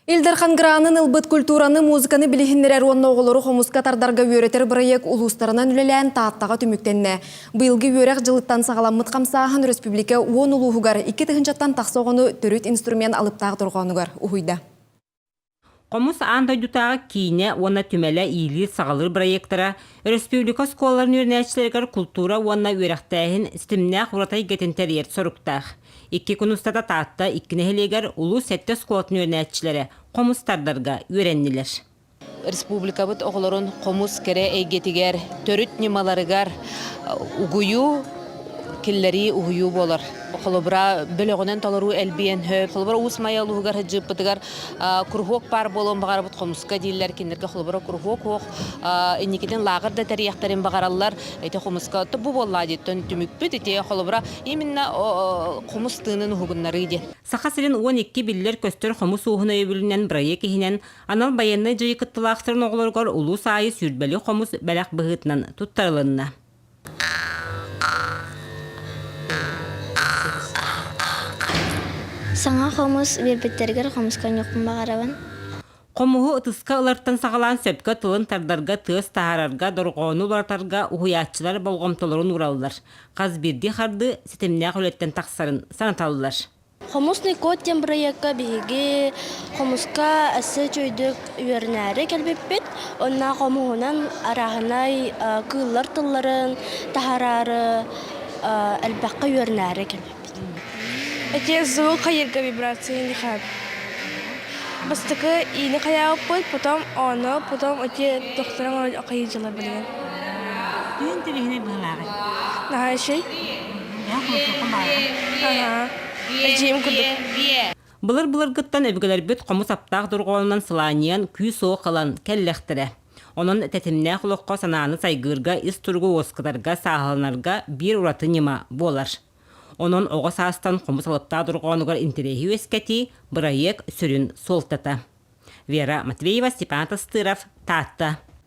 Ил Дархан гранын ылбыт культураны, музыканы билиһиннэрэр уонна оҕолору хомуска тардарга үөрэтэр бырайыак улуустарынан үлэлээн Тааттаҕа түмүктэннэ. Быйылгы үөрэх дьылыттан саҕаламмыт хамсааһын өрөспүүбүлүкэ уон улууһугар 2 тыһыынчаттан тахса оҕону төрүт инструмент алыптаах дорҕоонугар уһуйда. Хомус аан дойдутааҕы киинэ уонна түмэлэ иилиир-саҕалыыр бырайыактара өрөспүүбүлүкэ оскуолаларын үөрэнээччилэригэр култуура уонна үөрэхтээһин ситимнээх ураты эйгэтин тэрийэр соруктаах. Икки күн устата Таатта икки нэһилиэгэр улуус сэттэ оскуолатын үөрэнээччилэрэ хомус тардарга үөрэннилэр. Республикабыт оҕолорун хомус кэрэ эйгэтигэр, төрүт ньымаларыгар угуйуу, киллэрии, уһуйуу буолар. Холобура, бөлөҕүнэн толоруу элбиэн сөп. Холобура, Уус Майа улууһугар сылдьыппытыгар куруһуок баар буолуон баҕарабыт хомуска дииллэр. Кинилэргэ холобура куруһуок суох. Инникитин лааҕыр да тэрийэхтэрин баҕараллар. Ити хомуска бу буоллаа диэттэн түмүкпүт. Ити холобура именно хомус тыынын уһугуннарыы диэн. Саха сирин 12 биллэр-көстөр хомус ууһун өйөбүлүнэн бырайыак иһинэн анал байыаннай дьайыы кыттыылаахтарын оҕолоругар улуус аайы сүүрбэлии хомус бэлэх быһыытынан туттарылынна. Саҥа хомус биэрбиттэригэр хомуска оонньуохпун баҕарабын. Хомуһу ытыска ылартан саҕалаан сөпкө тылын тардарга, тыас таһаарарга, дорҕоону уларытарга уһуйааччылар болҕомтолорун уураллар. Хас биирдии хардыы ситимнээх үлэттэн тахсарын санаталлар. Хомусный код диэн бырайыакка биһиги хомуска өссө үчүгэйдик үөрэнээри кэлбиппит. Уонна хомуһунан арааһынай кыыллар тылларын таһараары элбэххэ үөрэнээри кэлбиппит. Эти звук хайырга вибрация нихат. Бастакы иини хайаабыппыт, потом ону, потом эти тохторон хайыдьылар билигин. Түүн тириһинэй быһылааҕый? Наһаа үчүгэй. Ага. Эдьиийим курдук. Былыр-былыргыттан өбүгэлэрбит хомус аптаах дорҕоонунан сылаанньыйан күүс-уох ылан кэллэхтэрэ. Онон тэтимнээх олоххо санааны сайгыырга, ис туругу уоскутарга, сааһыланарга биир ураты ньыма буолар. Онон оҕо саастан хомус алыптаах дорҕоонугар интэриэһи үөскэтии бырайыак сүрүн суолтата. Вера Матвеева, Степан Тастыров, Таатта.